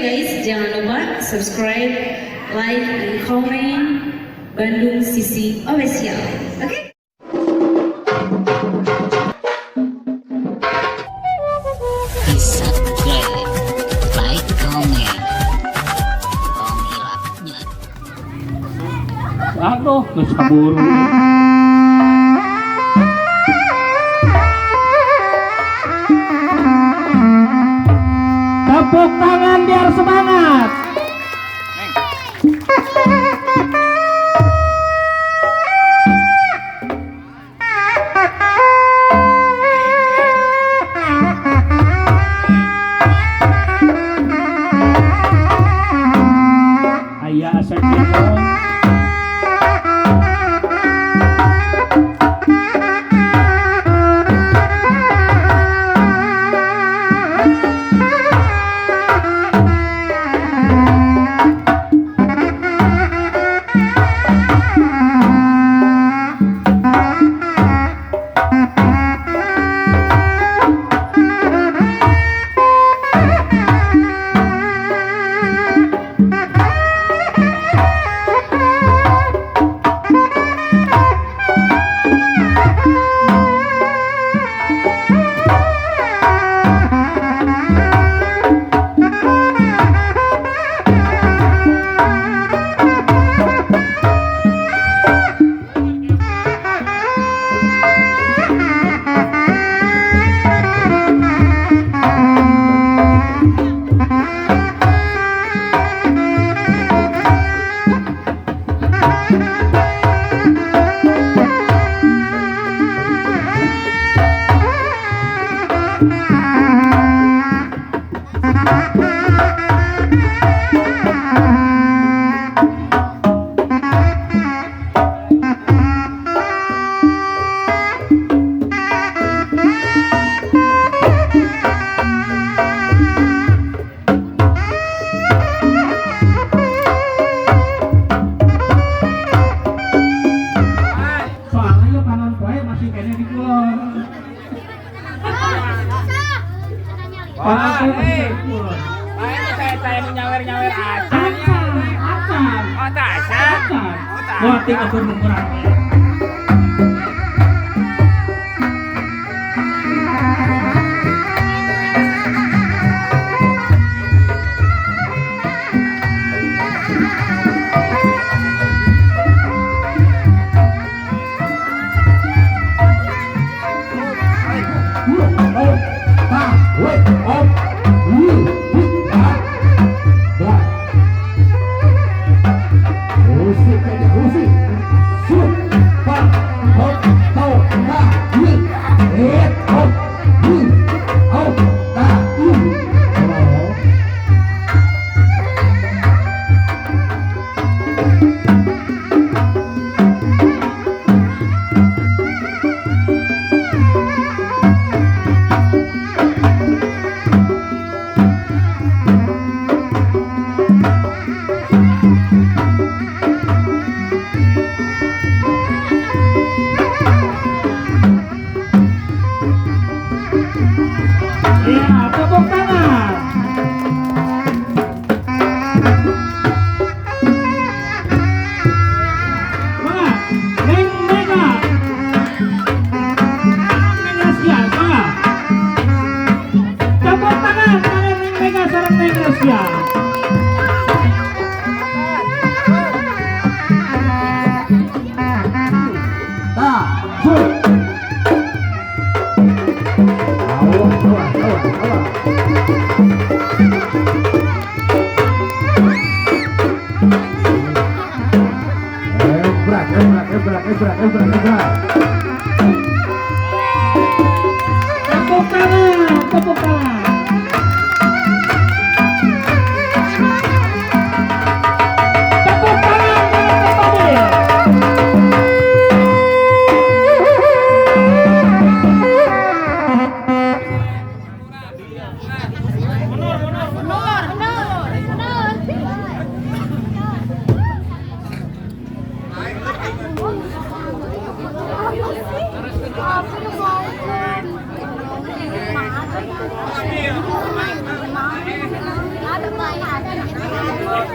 guys, jangan lupa subscribe, like, and comment Bandung Sisi Official. Oke? Di subscribe, like, comment, tong hilapnya. Aduh, geus kaburu. Tepuk tangan biar semangat. Aya Asep Jemo. Soalnya ya panon poe masih keneh di kulon. Panon poe masih keneh di kulon. Saya nu nyawer-nyawer acan. Acan, acan. Oh, tah acan. Acan. Wah, tinggal kurang. Iya, tepuk tangan. Mangga, Neng Mega. Neng Rasia, mangga. Tepuk tangan, mangga Neng Mega sareng Neng Rasia. Ebrak, ebrak, ebrak, ebrak, ebrak, ebrak. Tepuk tangan, tepuk tangan.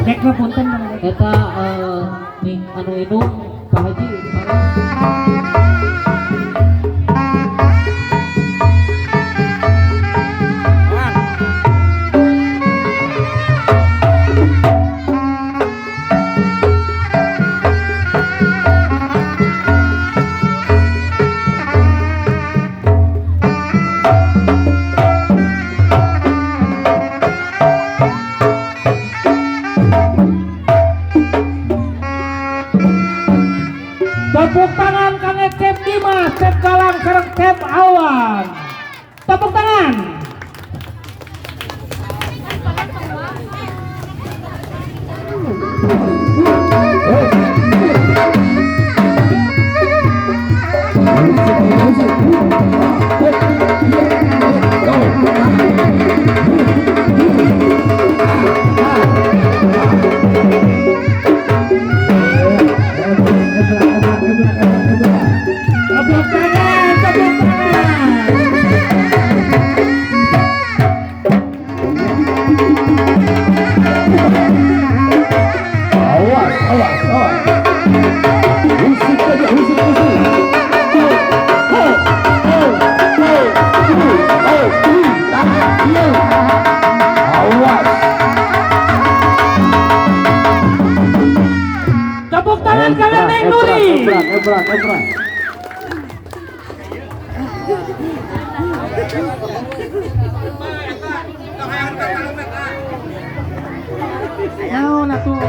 Cekna punten. Eta ning anu indung Pak Haji. Tepuk tangan Kang Cep Dimas, Cep Galang, sareng Cep Awan. Tepuk tangan. Tepuk tangan, tepuk tangan. Awas, awas, awas. Musik aja, musik, musik. Oh, oh, oh, oh, oh, awas. Tepuk tangan kalian Neng Nuri. Ebrak, ebrak, ebrak. Naon atuh?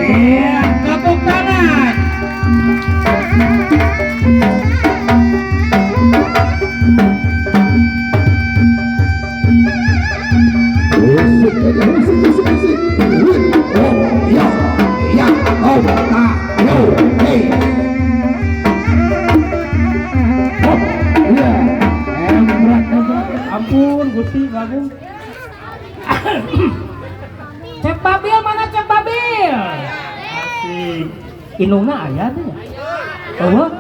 Iya, tepuk tangan. Musik aja, musik, musik, musik. Oh, ya, ya, oh, ah, yo, hey. Oh, iya. Ebrak, ebrak. Ampun, Gusti Agung. Cep Babil mana Cep Babil? Asik. Indungna aya teh ya? Eueuh.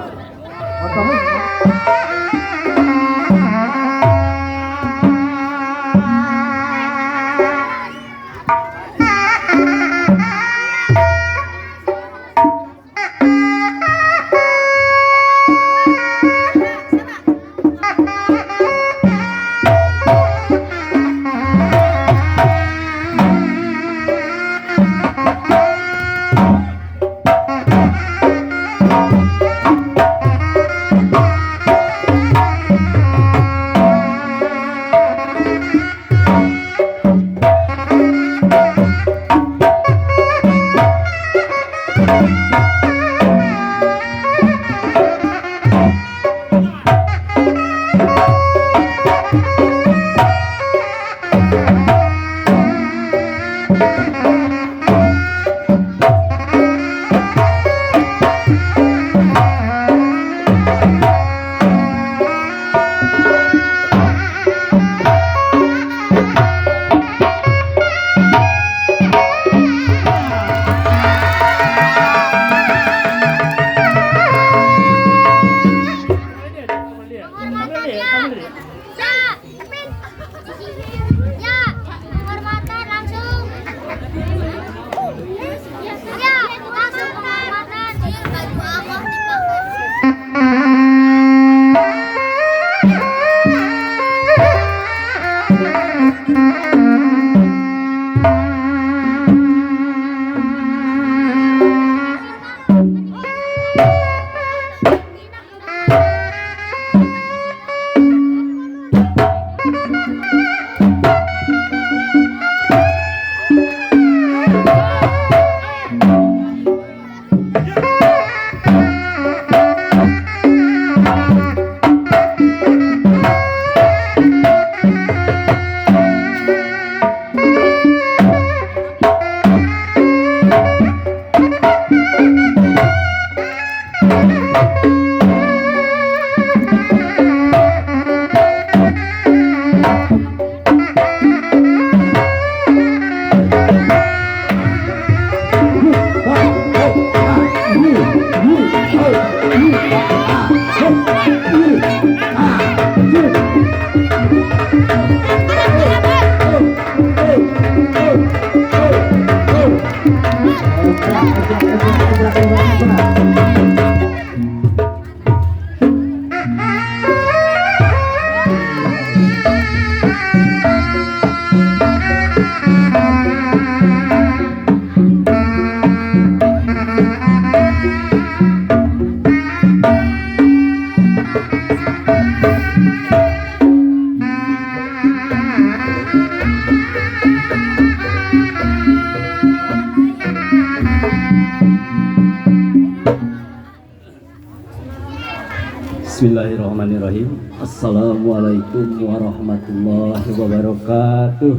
Bismillahirrahmanirrahim. Assalamualaikum warahmatullahi wabarakatuh.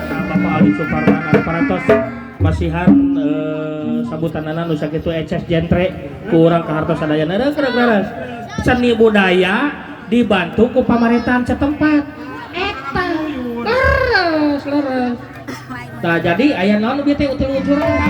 Bapak Ali Suparman parantos masihan sambutanana nu sakitu eces jentre ku urang kahartos sadayana leres. Seni budaya dibantu ku pamerintahan setempat. Eta leres leres. Nah jadi aya naon nu teh utul-uturan.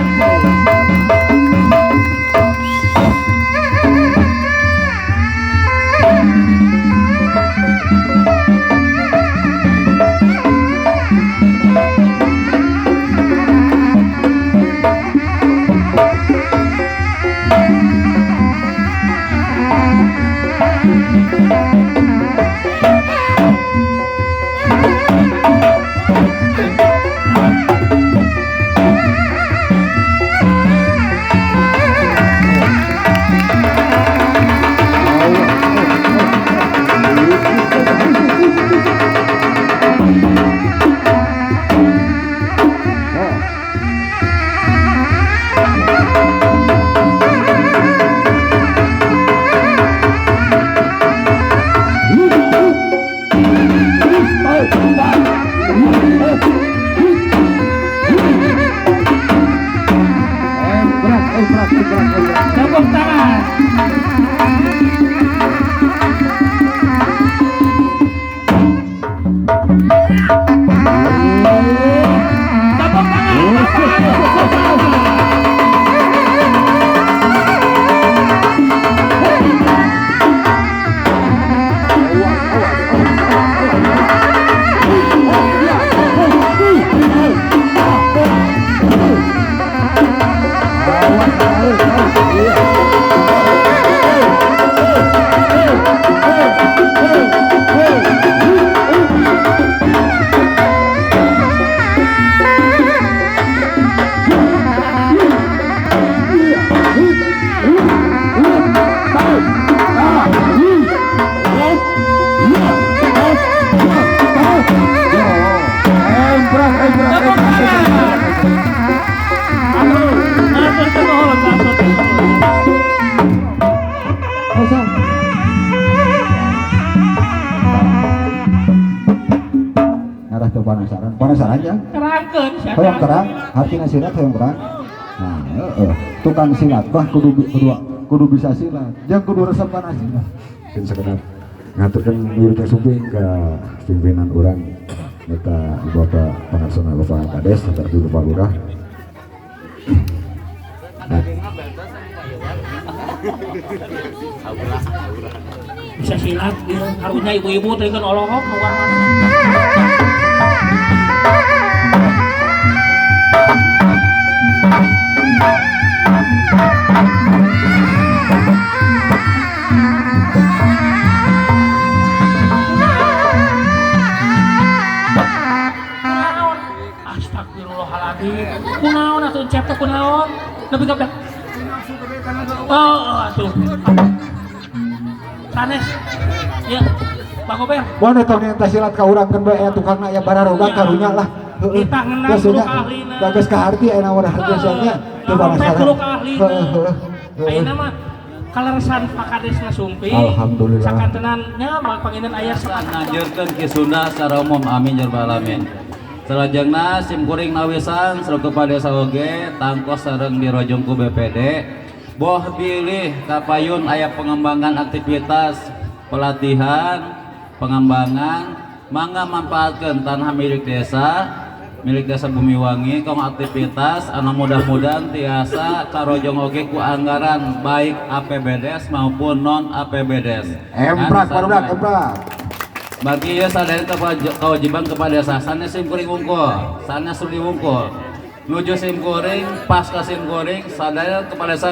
Tepuk tangan. Tepuk tangan. Ngarah teu panasaran, panasaran ya? Terangkeun sia. Hoyong terang, hartina silat hoyong terang. Nah, tukang silat mah kudu bisa silat, jeung kudu resep kana silat. Mungkin sekedar ngaturkeun wilujeng sumping ke pimpinan urang eta Bapak Pangaksana Bapak Kades serta Bapak Lurah. Nah. Bisa silat ieu karunya ibu-ibu teh kan olohok nu warna. Astagfirullahaladzim. Kunaon atuh cep teh kunaon? Nepi ka oh, atuh. Sanes. Ya, Pak Gober. Wah, tong nenta silat ka urang keun bae aya tukangna aya bararoga karunya lah. Heeh. Kita ngenang kudu ka ahlina. Bagus ka harti aya naon harti nya. Teu panasaran. Kudu ka ahlina. Heeh. Ayeuna mah kaleresan Pak Kadesna sumping. Alhamdulillah. Sakantenan nya panginten aya ngajeurkeun Ki Sunda secara umum amin ya rabbal alamin. Salajengna sim kuring nawisan selaku Kepala Desa oge tangkos sareng dirojong ku BPD Boh bilih kapayun aya pengembangan aktivitas pelatihan pengembangan, mangga manfaatkan tanah milik desa Bumiwangi kanggo aktivitas anu mudah-mudahan tiasa karojong oge ku anggaran baik APBDes maupun non APBDes. Emprak barudak, emprak. Bagi ya sadaya kewajiban kepada desa, sanes simkuring wungkul, sanes suri wungkul nuju simkuring, pasca simkuring sadaya kepada desa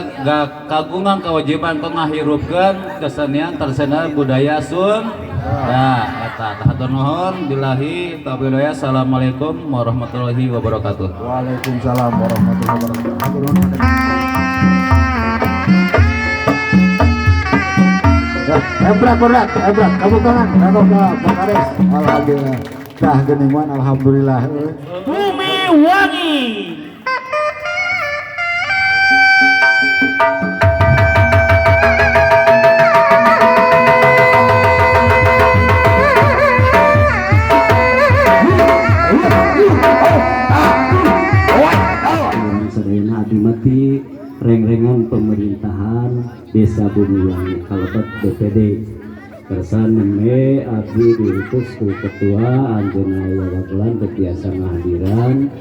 kagungan kewajiban ngahirupkeun kesenian tradisional budaya Sunda eta. Hatur nuhun, billahi taufiq hidayah. Assalamualaikum warahmatullahi wabarakatuh. Waalaikumsalam warahmatullahi wabarakatuh. Hatur nuhun. Ya, emprak barudak, emprak. Tepuk tangan, kanggo ka Pak Kades. Alhamdulillah. Dah geuning wan, alhamdulillah euy. Bumi Wangi. Sadayana abdi mah ti rengrengan pemerintahan Desa Bumiwangi kalebet BPD. Kersa nembe abdi diutus ku ketua, anjeunna wawakelan teu tiasa ngahadiran.